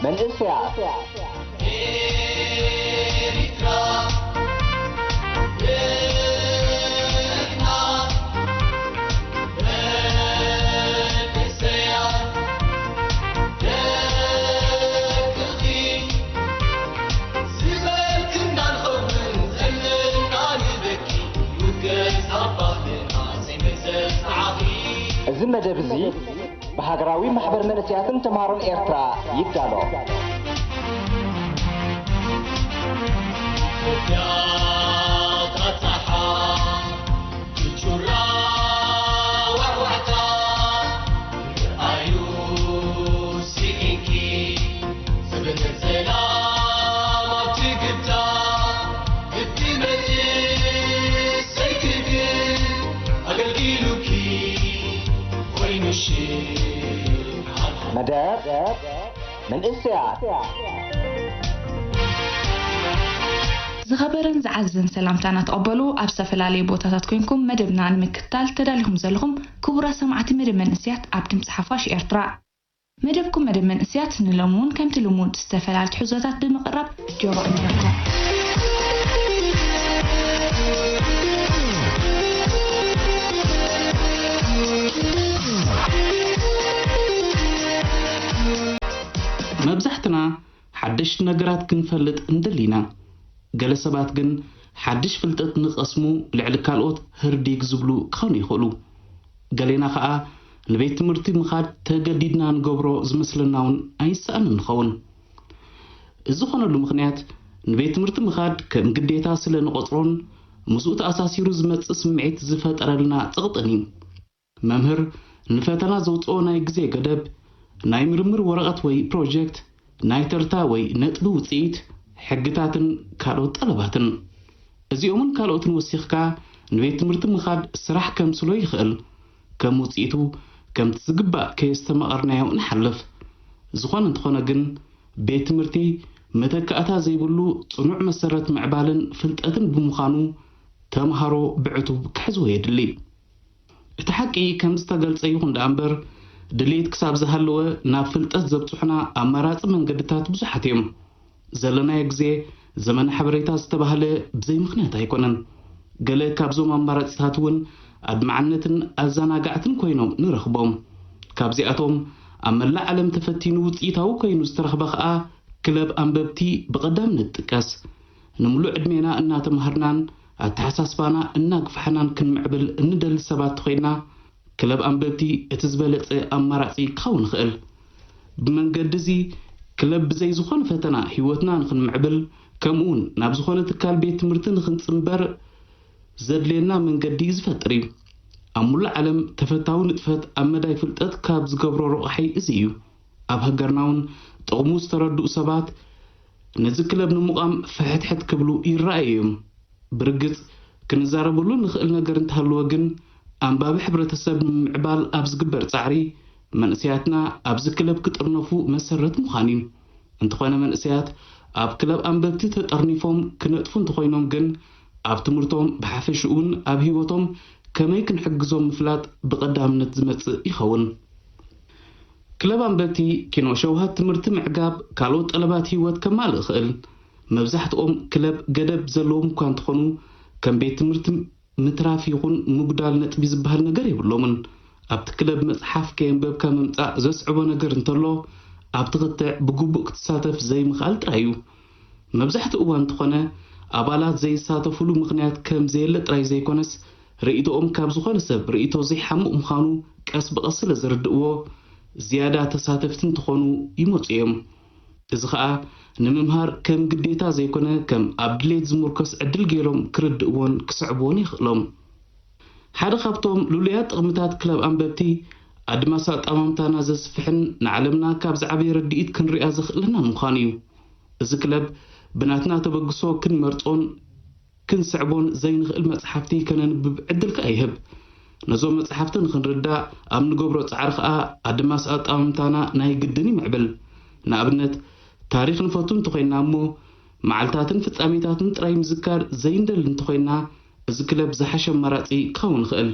መንእሰያት። እዚ መደብ እዚ ብሃገራዊ ማሕበር መንእሰያትን ተምሃሮን ኤርትራ ይዳሎ። ኢትዮጵያ ታጻሓ ጭራ ዋዕዋዕታ ኣዩ ስኢንኪ ዘበነ ሰላም ኣብቲ ግብታ ግዲ መንእሰይ ክብል ኣገልጊሉኪ ኮይኑ ሽም መደብ መንእሰያት። ዝኸበረን ዝዓዘን ሰላምታና ተቐበሉ። ኣብ ዝተፈላለዩ ቦታታት ኮንኩም መደብና ንምክትታል ተዳሊኹም ዘለኹም ክቡራት ሰማዕቲ መደብ መንእስያት ኣብ ድምፂ ሓፋሽ ኤርትራ። መደብኩም መደብ መንእስያት ንሎሚ እውን ከምቲ ልሙድ ዝተፈላለዩ ትሕዞታት ብምቕራብ ጆሮ እንረኩም። መብዛሕትና ሓደሽቲ ነገራት ክንፈልጥ እንደሊ ኢና። ገለ ሰባት ግን ሓድሽ ፍልጠት ንቐስሙ ልዕሊ ካልኦት ህርዲግ ዝብሉ ክኾኑ ይኽእሉ። ገሌና ኸኣ ንቤት ትምህርቲ ምኻድ ተገዲድና ንገብሮ ዝመስለና እውን ኣይንሰኣንን ንኸውን። እዚ ዝኾነሉ ምኽንያት ንቤት ትምህርቲ ምኻድ ከም ግዴታ ስለ ንቖጽሮን ምስኡ ተኣሳሲሩ ዝመጽእ ስምዒት ዝፈጠረልና ጸቕጥን እዩ። መምህር ንፈተና ዘውጽኦ ናይ ግዜ ገደብ፣ ናይ ምርምር ወረቐት ወይ ፕሮጀክት፣ ናይ ተርታ ወይ ነጥቢ ውጽኢት፣ ሕግታትን ካልኦት ጠለባትን። እዚኦምን ካልኦትን ወሲኽካ ንቤት ትምህርቲ ምኻድ ስራሕ ከምስሎ ይኽእል። ከም ውጽኢቱ ከምቲ ዝግባእ ከየስተማቐርናዮ ንሓልፍ። ዝኾነ እንተኾነ ግን ቤት ትምህርቲ መተካእታ ዘይብሉ ጽኑዕ መሰረት ምዕባልን ፍልጠትን ብምዃኑ ተምሃሮ ብዕቱብ ክሕዝዎ የድሊ። እቲ ሓቂ ከም ዝተገልጸ ይኹን ደኣ እምበር፣ ድሌት ክሳብ ዝሃለወ ናብ ፍልጠት ዘብጽሑና ኣማራጺ መንገድታት ብዙሓት እዮም። ዘለናዮ ግዜ ዘመነ ሓበሬታ ዝተባህለ ብዘይ ምኽንያት ኣይኮነን። ገለ ካብዞም ኣማራጺታት እውን ኣድማዕነትን ኣዘናጋዕትን ኮይኖም ንረኽቦም። ካብዚኣቶም ኣብ መላእ ዓለም ተፈቲኑ ውጽኢታዊ ኮይኑ ዝተረኽበ ኸኣ ክለብ ኣንበብቲ ብቐዳምነት ይጥቀስ። ንምሉእ ዕድሜና እናተማሃርናን ኣተሓሳስባና እናግፋሕናን ክንምዕብል እንደሊ ሰባት ተኾይንና፣ ክለብ ኣንበብቲ እቲ ዝበለጸ ኣማራጺ ክኸውን ይኽእል። ብመንገዲ እዚ ክለብ ብዘይ ዝኾነ ፈተና ህይወትና ንኽንምዕብል፣ ከምኡውን ናብ ዝኾነ ትካል ቤት ትምህርቲ ንኽንጽንበር ዘድልየና መንገዲ ዝፈጥር እዩ። ኣብ ሙሉእ ዓለም ተፈታዊ ንጥፈት ኣብ መዳይ ፍልጠት ካብ ዝገብሮ ረቋሒ እዚ እዩ። ኣብ ሃገርና እውን ጥቕሙ ዝተረድኡ ሰባት ነዚ ክለብ ንምቋም ፍሕትሕት ክብሉ ይረኣዩ እዮም። ብርግጽ ክንዛረበሉ ንኽእል ነገር እንተሃለወ ግን፣ ኣንባቢ ሕብረተሰብ ንምምዕባል ኣብ ዝግበር ጻዕሪ መንእሰያትና ኣብዚ ክለብ ክጥርነፉ መሰረት ምዃን እዩ። እንተኾነ መንእሰያት ኣብ ክለብ ኣንበብቲ ተጠርኒፎም ክነጥፉ እንተኾይኖም ግን፣ ኣብ ትምህርቶም ብሓፈሽኡን ኣብ ህይወቶም ከመይ ክንሕግዞም ምፍላጥ ብቐዳምነት ዝመጽእ ይኸውን። ክለብ ኣንበብቲ ኪኖ ሸውሃት ትምህርቲ ምዕጋብ ካልኦት ጠለባት ህይወት ከማልእ ይኽእል። መብዛሕትኦም ክለብ ገደብ ዘለዎም እኳ እንተኾኑ፣ ከም ቤት ትምህርቲ ምትራፍ ይኹን ምጉዳል ነጥቢ ዝበሃል ነገር የብሎምን። ኣብቲ ክለብ መጽሓፍ ከየንበብካ ምምጻእ ዘስዕቦ ነገር እንተሎ፣ ኣብቲ ክትዕ ብግቡእ ክትሳተፍ ዘይምኽኣል ጥራይ እዩ። መብዛሕትኡ እዋን እንተኾነ፣ ኣባላት ዘይሳተፉሉ ምኽንያት ከም ዘየለ ጥራይ ዘይኮነስ፣ ርእይቶኦም ካብ ዝኾነ ሰብ ርእይቶ ዘይሓምቕ ምዃኑ ቀስ ብቐስ ስለ ዝርድእዎ፣ ዝያዳ ተሳተፍቲ እንትኾኑ ይመጹ እዮም። እዚ ኸኣ ንምምሃር ከም ግዴታ ዘይኮነ፣ ከም ኣብ ድሌት ዝምርኮስ ዕድል ገይሮም ክርድእዎን ክስዕብዎን የኽእሎም። ሓደ ካብቶም ልሉያት ጥቕምታት ክለብ ኣንበብቲ፣ ኣድማስ ኣጠማምታና ዘስፍሕን ንዓለምና ካብ ዝዓበየ ርድኢት ክንሪኣ ዘኽእለና ምዃኑ እዩ። እዚ ክለብ ብናትና ተበግሶ ክንመርጾን ክንስዕቦን ዘይንኽእል መጽሓፍቲ ከነንብብ ዕድል ከኣ ይህብ። ነዞም መጽሓፍቲ ንኽንርዳእ ኣብ ንገብሮ ጻዕሪ ኸኣ ኣድማስ ኣጠማምታና ናይ ግድን ይምዕብል። ንኣብነት፣ ታሪኽ ንፈቱ እንተኾይንና እሞ፣ መዓልታትን ፍጻሜታትን ጥራይ ምዝካር ዘይንደሊ እንተኾይንና፣ እዚ ክለብ ዝሓሸ ኣማራጺ ክኸውን ይኽእል።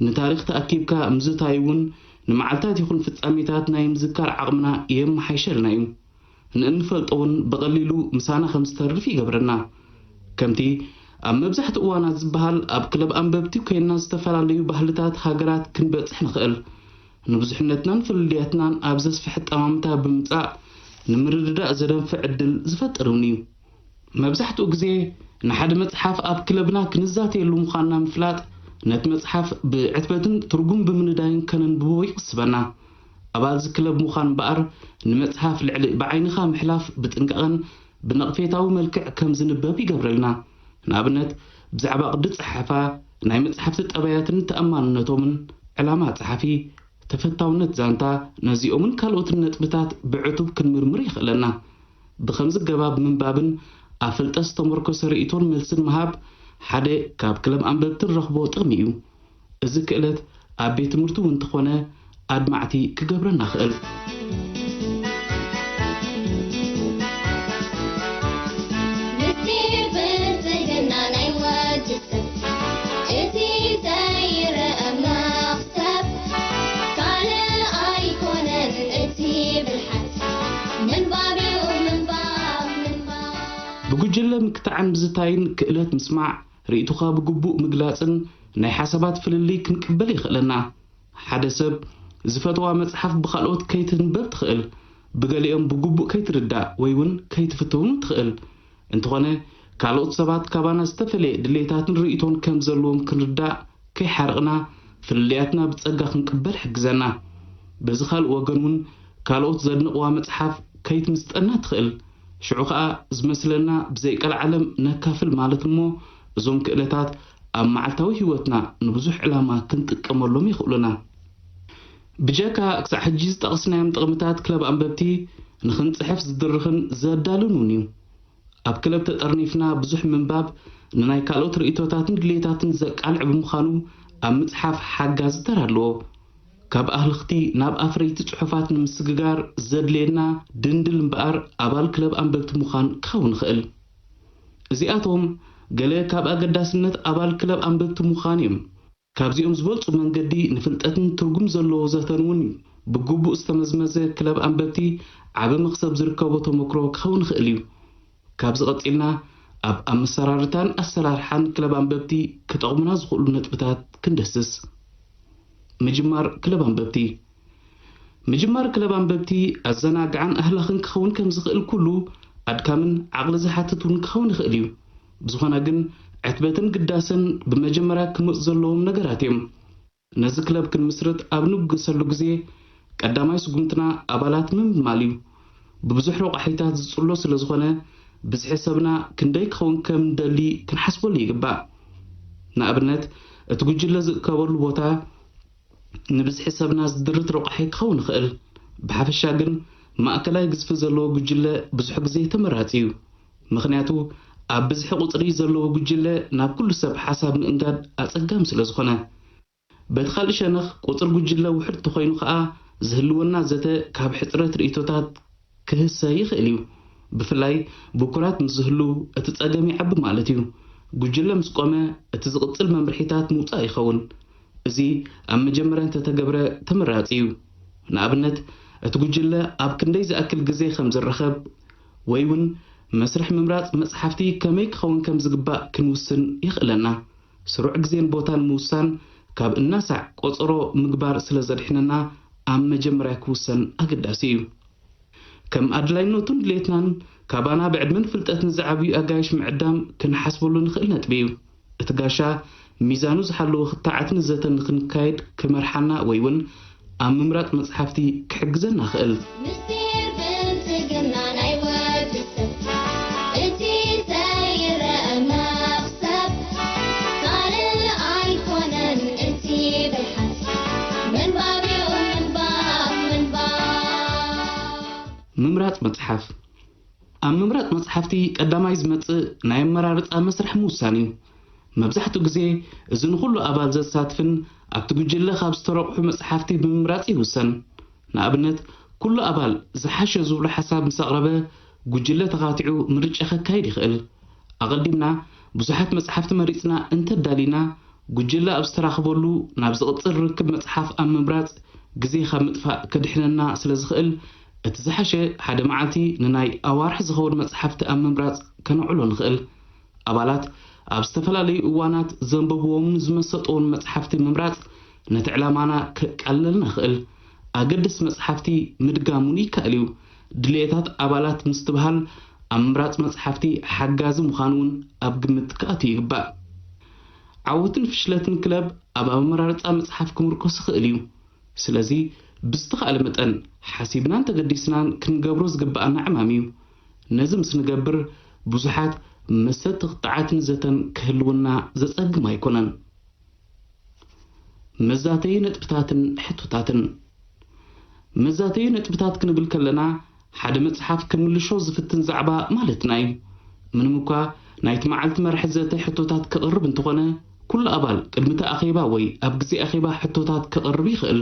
ንታሪኽ ተኣኪብካ ምዝታይ እውን ንመዓልታት ይኹን ፍጻሜታት ናይ ምዝካር ዓቕምና የመሓይሸልና እዩ። ንእንፈልጦ እውን ብቐሊሉ ምሳና ከም ዝተርፍ ይገብረና። ከምቲ ኣብ መብዛሕትኡ እዋናት ዝበሃል፣ ኣብ ክለብ ኣንበብቲ ኮይንና ዝተፈላለዩ ባህልታት ሃገራት ክንበጽሕ ንኽእል። ንብዙሕነትናን ፍልልያትናን ኣብ ዘስፍሕ ኣጠማምታ ብምጻእ ንምርድዳእ ዘደንፍዕ ዕድል ዝፈጥር እውን እዩ። መብዛሕትኡ ግዜ ንሓደ መጽሓፍ ኣብ ክለብና ክንዛተየሉ ምዃንና ምፍላጥ፣ ነቲ መጽሓፍ ብዕትበትን ትርጉም ብምንዳይን ከነንብቦ ይቕስበና። ኣባልዚ ክለብ ምዃን እምበኣር፣ ንመጽሓፍ ልዕሊ ብዓይንኻ ምሕላፍ ብጥንቃቐን ብነቕፌታዊ መልክዕ ከም ዝንበብ ይገብረልና። ንኣብነት፣ ብዛዕባ ቅዲ ጽሓፋ፣ ናይ መጽሓፍቲ ጠባያትን ተኣማንነቶምን፣ ዕላማ ጸሓፊ፣ ተፈታውነት ዛንታ፣ ነዚኦምን ካልኦትን ነጥብታት ብዕቱብ ክንምርምር የኽእለና። ብኸምዚ ገባብ ምንባብን ኣብ ፍልጠት ዝተመርኮሰ ርእይቶን መልስን ምሃብ ሓደ ካብ ክለብ ኣንበብቲ ንረኽቦ ጥቕሚ እዩ። እዚ ክእለት ኣብ ቤት ትምህርቲ እውን እንተኾነ ኣድማዕቲ ክገብረና ይኽእል። ምስጢር ብልጽግና ናይ ወዲ ሰብ እቲ ዘይረአ መኽሰብ ካልእ ኣይኮነን እቲ ብልሓት ምንባብ እዩ ምንባብ ምንባብ ብጉጅለ ምክታዕን ምዝታይን ክእለት ምስማዕ፣ ርእይቶኻ ብግቡእ ምግላጽን ናይ ሓሳባት ፍልልይ ክንቅበል የኽእለና። ሓደ ሰብ ዝፈተዋ መጽሓፍ ብኻልኦት ከይትንበብ ትኽእል፣ ብገሊኦም ብግቡእ ከይትርዳእ ወይ እውን ከይትፍትውን ትኽእል። እንተኾነ፣ ካልኦት ሰባት ካባና ዝተፈለየ ድሌታትን ርእይቶን ከም ዘለዎም ክንርዳእ ከይሓረቕና፣ ፍልልያትና ብጸጋ ክንቅበል ሕግዘና። በዚ ካልእ ወገን እውን፣ ካልኦት ዘድንቕዋ መጽሓፍ ከይትምስጠና ትኽእል። ሽዑ ኸኣ ዝመስለና ብዘይቀልዓለም ነካፍል ማለት እሞ፣ እዞም ክእለታት ኣብ መዓልታዊ ህይወትና ንብዙሕ ዕላማ ክንጥቀመሎም የኽእሉና። ብጀካ ክሳዕ ሕጂ ዝጠቐስናዮም ጥቕምታት ክለብ ኣንበብቲ ንኽንጽሕፍ ዝድርኽን ዘዳልን እውን እዩ። ኣብ ክለብ ተጠርኒፍና ብዙሕ ምንባብ ንናይ ካልኦት ርእይቶታትን ድሌታትን ዘቃልዕ ብምዃኑ ኣብ ምጽሓፍ ሓጋዚ ተራ ኣለዎ። ካብ ኣህልኽቲ ናብ ኣፍረይቲ ጽሑፋት ንምስግጋር ዘድልየና ድንድል እምበኣር ኣባል ክለብ ኣንበብቲ ምዃን ክኸውን ይኽእል። እዚኣቶም ገለ ካብ ኣገዳስነት ኣባል ክለብ ኣንበብቲ ምዃን እዮም። ካብዚኦም ዝበልጹ መንገዲ ንፍልጠትን ትርጉም ዘለዎ ዘተን እውን እዩ። ብግቡእ ዝተመዝመዘ ክለብ ኣንበብቲ ዓቢ መኽሰብ ዝርከቦ ተመክሮ ክኸውን ይኽእል እዩ። ካብዚ ቀጺልና ኣብ ኣመሰራርታን ኣሰራርሓን ክለብ ኣንበብቲ ክጠቕሙና ዝኽእሉ ነጥብታት ክንደስስ። ምጅማር ክለብ ኣንበብቲ። ምጅማር ክለብ ኣንበብቲ ኣዘናግዓን ኣህላኽን ክኸውን ከም ዝኽእል ኩሉ፣ ኣድካምን ዓቕሊ ዝሓትት እውን ክኸውን ይኽእል እዩ። ብዝኾነ ግን፣ ዕትበትን ግዳሰን ብመጀመርያ ክመጹ ዘለዎም ነገራት እዮም። ነዚ ክለብ ክንምስርት ኣብ ንብገሰሉ ግዜ፣ ቀዳማይ ስጉምትና ኣባላት ምምልማል እዩ። ብብዙሕ ረቋሒታት ዝጽሎ ስለ ዝኾነ፣ ብዝሒ ሰብና ክንደይ ክኸውን ከም እንደሊ ክንሓስበሉ ይግባእ። ንኣብነት፣ እቲ ጉጅለ ዝእከበሉ ቦታ ንብዝሒ ሰብና ዝድርት ረቋሒ ክኸውን ይኽእል። ብሓፈሻ ግን፣ ማእከላይ ግዝፊ ዘለዎ ጉጅለ ብዙሕ ግዜ ተመራጺ እዩ። ምኽንያቱ፣ ኣብ ብዝሒ ቁጽሪ ዘለዎ ጉጅለ ናብ ኩሉ ሰብ ሓሳብ ምእንጋድ ኣጸጋሚ ስለ ዝኾነ። በቲ ካልእ ሸነኽ፣ ቁጽሪ ጉጅለ ውሑድ እንተኾይኑ ከኣ፣ ዝህልወና ዘተ ካብ ሕጽረት ርእይቶታት ክህሰ ይኽእል እዩ። ብፍላይ ብኩራት ምስ ዝህሉ፣ እቲ ጸገም ይዓቢ ማለት እዩ። ጉጅለ ምስ ቆመ፣ እቲ ዝቕጽል መምርሒታት ምውጻእ ይኸውን። እዚ ኣብ መጀመርያ እንተተገብረ ተመራጺ እዩ። ንኣብነት፣ እቲ ጉጅለ ኣብ ክንደይ ዝኣክል ግዜ ከም ዝራኸብ፣ ወይ እውን መስርሕ ምምራጽ መጽሓፍቲ ከመይ ክኸውን ከም ዝግባእ ክንውስን የኽእለና። ስሩዕ ግዜን ቦታን ምውሳን ካብ እናሳዕ ቆጸሮ ምግባር ስለ ዘድሕነና፣ ኣብ መጀመርያ ክውሰን ኣገዳሲ እዩ። ከም ኣድላይነቱን ድሌትናን፣ ካባና ብዕድመን ፍልጠትን ዝዓብዩ ኣጋይሽ ምዕዳም ክንሓስበሉ ንኽእል ነጥቢ እዩ። እቲ ጋሻ ሚዛኑ ዝሓለወ ክትዓትን ዘተን ንኽንካየድ ክመርሓና ወይ እውን ኣብ ምምራጽ መጽሓፍቲ ክሕግዘና ይኽእል። ምስጢር ብልጽግና ናይ ወዲ ሰብ፣ እቲ ዘይረአ መኽሰብ፣ ካልእ ኣይኮነን እቲ ብልሓት፣ ምንባብ እዩ ምንባብ፣ ምንባብ። ምምራጽ መጽሓፍ። ኣብ ምምራጽ መጽሓፍቲ ቀዳማይ ዝመጽእ ናይ ኣመራርጻ መስርሕ ምውሳን እዩ። መብዛሕትኡ ግዜ፣ እዚ ንኹሉ ኣባል ዘሳትፍን ኣብቲ ጉጅለ ካብ ዝተረቑሑ መጽሓፍቲ ብምምራጽ ይውሰን። ንኣብነት፣ ኩሉ ኣባል ዝሓሸ ዝብሎ ሓሳብ ምስ ኣቕረበ፣ ጉጅለ ተኻቲዑ ምርጫ ከካይድ ይኽእል። ኣቐዲምና ብዙሓት መጽሓፍቲ መሪጽና እንተዳሊና፣ ጉጅለ ኣብ ዝተራኽበሉ ናብ ዝቕጽል ርክብ መጽሓፍ ኣብ ምምራጽ ግዜ ካብ ምጥፋእ ከድሕነና ስለ ዝኽእል፣ እቲ ዝሓሸ ሓደ መዓልቲ ንናይ ኣዋርሕ ዝኸውን መጽሓፍቲ ኣብ ምምራጽ ከነውዕሎ ንኽእል። ኣባላት ኣብ ዝተፈላለዩ እዋናት ዘንበብዎምን ዝመሰጥዎን መጽሓፍቲ ምምራጽ ነቲ ዕላማና ከቃልለልና ይኽእል። ኣገደስቲ መጽሓፍቲ ምድጋም እውን ይከኣል እዩ። ድልየታት ኣባላት ምስትብሃል ኣብ ምምራጽ መጽሓፍቲ ሓጋዚ ምዃኑ እውን ኣብ ግምት ክኣቱ ይግባእ። ዓወትን ፍሽለትን ክለብ ኣብ ኣመራርጻ መጽሓፍ ክምርኮስ ይኽእል እዩ። ስለዚ ብዝተኻእለ መጠን ሓሲብናን ተገዲስናን ክንገብሮ ዝግብኣና ዕማም እዩ። ነዚ ምስ ንገብር ብዙሓት መሰጥቲ ቅጥዓትን ዘተን ክህልውና ዘጸግም ኣይኮነን። መዛተዪ ነጥብታትን ሕቶታትን። መዛተዪ ነጥብታት ክንብል ከለና ሓደ መጽሓፍ ክምልሾ ዝፍትን ዛዕባ ማለትና እዩ። ምንም እኳ ናይቲ መዓልቲ መርሒ ዘተ ሕቶታት ከቕርብ እንተኾነ፣ ኩሉ ኣባል ቅድሚ እቲ ኣኼባ ወይ ኣብ ግዜ ኣኼባ ሕቶታት ከቕርብ ይኽእል።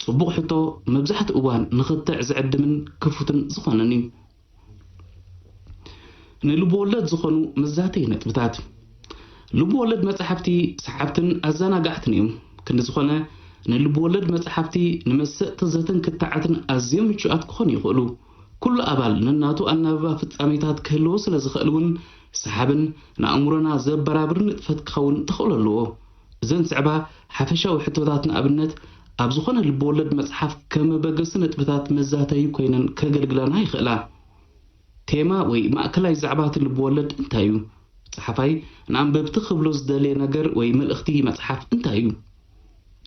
ጽቡቕ ሕቶ መብዛሕትኡ እዋን ንኽትዕ ዝዕድምን ክፉትን ዝኾነን እዩ። ንልብ ወለድ ዝኾኑ መዛተዪ ነጥብታት። ልብ ወለድ መጻሕፍቲ ሰሓብትን ኣዘናጋዕትን እዮም። ክንዲ ዝኾነ፣ ንልብ ወለድ መጻሕፍቲ ንመሰጥቲ ዘተን ክትዓትን ኣዝዮም ምቹኣት ክኾኑ ይኽእሉ። ኩሉ ኣባል ነናቱ ኣናብባ ፍጻሜታት ክህልዎ ስለ ዝኽእል እውን፣ ሰሓብን ንኣእምሮና ዘበራብር ንጥፈት ክኸውን ተኽእሎ ኣለዎ። እዘን ዝስዕባ ሓፈሻዊ ሕቶታት ንኣብነት ኣብ ዝኾነ ልብ ወለድ መጽሓፍ ከም መበገሲ ነጥብታት መዛተዪ ኮይነን ከገልግላና ይኽእላ። ቴማ ወይ ማእከላይ ዛዕባ እቲ ልብ ወለድ እንታይ እዩ? ጸሓፋይ ንኣንበብቲ ክብሎ ዝደለየ ነገር ወይ መልእኽቲ መጽሓፍ እንታይ እዩ?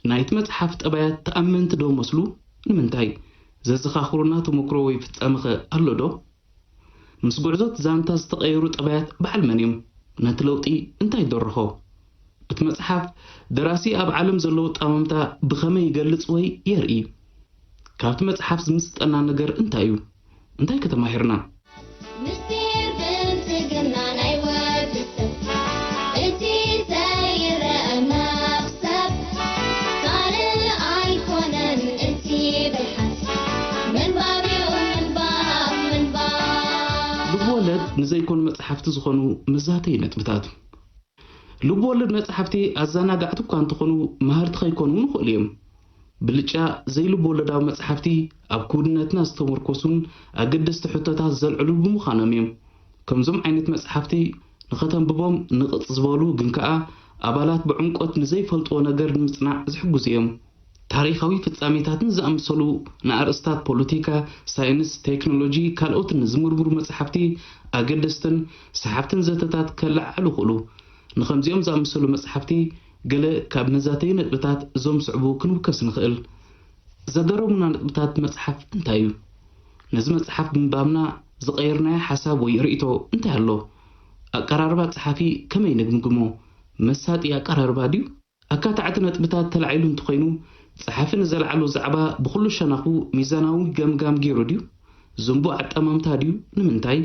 ናይቲ መጽሓፍ ጠባያት ተኣመንቲ ዶ መስሉ? ንምንታይ? ዘዘኻኽሩና ተመክሮ ወይ ፍጻመኸ ኣሎ ዶ? ምስ ጉዕዞ እቲ ዛንታ ዝተቐየሩ ጠባያት በዓል መን እዮም? ነቲ ለውጢ እንታይ ደረኾ? እቲ መጽሓፍ ደራሲ ኣብ ዓለም ዘለዉ ኣጠማምታ ብኸመይ ይገልጽ ወይ የርኢ? ካብቲ መጽሓፍ ዝምስጠና ነገር እንታይ እዩ? እንታይ ከተማሂርና? ምስጢር ብልጽግና ናይ ወዲ ሰብ፣ እቲ ዘይረአ መኽሰብ፣ ካልእ ኣይኮነን እቲ ብልሓት። ምንባብ እዩ ምንባብ፣ ምንባብ። ልብ ወለድ ንዘይኮኑ መጽሓፍቲ ዝኾኑ መዛተዪ ነጥብታት። ልብ ወለድ መጽሓፍቲ ኣዘናጋዕቲ እኳ እንተኾኑ፣ መሃርቲ ከይኮኑ እውን ይኽእሉ እዮም። ብልጫ ዘይልብ ወለዳዊ መጽሓፍቲ ኣብ ክውንነትና ዝተመርኮሱን ኣገደስቲ ሕቶታት ዘልዕሉ ብምዃኖም እዮም። ከምዞም ዓይነት መጽሓፍቲ ንኸተንብቦም ንቕጽ ዝበሉ ግን ከኣ ኣባላት ብዕምቆት ንዘይፈልጥዎ ነገር ንምጽናዕ ዝሕግዙ እዮም። ታሪኻዊ ፍጻሜታትን ዝኣመሰሉ ንኣርእስታት ፖለቲካ፣ ሳይንስ፣ ቴክኖሎጂ፣ ካልኦትን ዝምርምሩ መጽሓፍቲ ኣገደስትን ሰሓብትን ዘተታት ከለዓዕሉ ይኽእሉ። ንኸምዚኦም ዝኣመሰሉ መጽሓፍቲ ገለ ካብ መዛተዪ ነጥብታት እዞም ዝስዕቡ ክንውከስ ንኽእል። ዘገረሙና ነጥብታት መጽሓፍ እንታይ እዩ? ነዚ መጽሓፍ ብምንባብና ዝቐየርናዮ ሓሳብ ወይ ርእይቶ እንታይ ኣሎ? ኣቀራርባ ጸሓፊ ከመይ ንግምግሞ? መሳጢ ኣቀራርባ ድዩ? ኣካታዕቲ ነጥብታት ተላዒሉ እንተኾይኑ፣ ጸሓፊ ንዘልዓሎ ዛዕባ ብኹሉ ሸነኹ ሚዛናዊ ገምጋም ገይሩ ድዩ? ዝንቡዕ ኣጠማምታ ድዩ? ንምንታይ?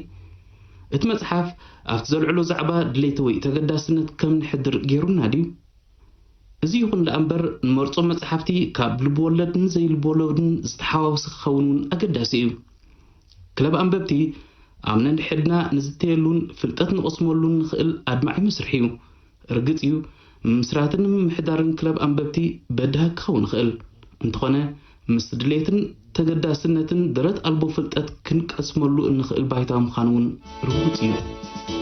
እቲ መጽሓፍ ኣብቲ ዘልዕሎ ዛዕባ ድሌት ወይ ተገዳስነት ከም ንሕድር ገይሩና ድዩ? እዚ ይኹን ደኣ እምበር፣ ንመርጾም መጽሓፍቲ ካብ ልብ ወለድን ዘይልብ ወለድን ዝተሓዋወሰ ክኸውን እውን ኣገዳሲ እዩ። ክለብ ኣንበብቲ ኣብ ነንሕድና ንዝተየሉን ፍልጠት ንቐስመሉን ንኽእል ኣድማዒ መስርሕ እዩ። ርግጽ እዩ፣ ምምስራትን ምምሕዳርን ክለብ ኣንበብቲ በዳሂ ክኸውን ይኽእል። እንተኾነ፣ ምስ ድሌትን ተገዳስነትን ደረት ኣልቦ ፍልጠት ክንቀስመሉ እንኽእል ባይታ ምዃኑ እውን ርጉጽ እዩ።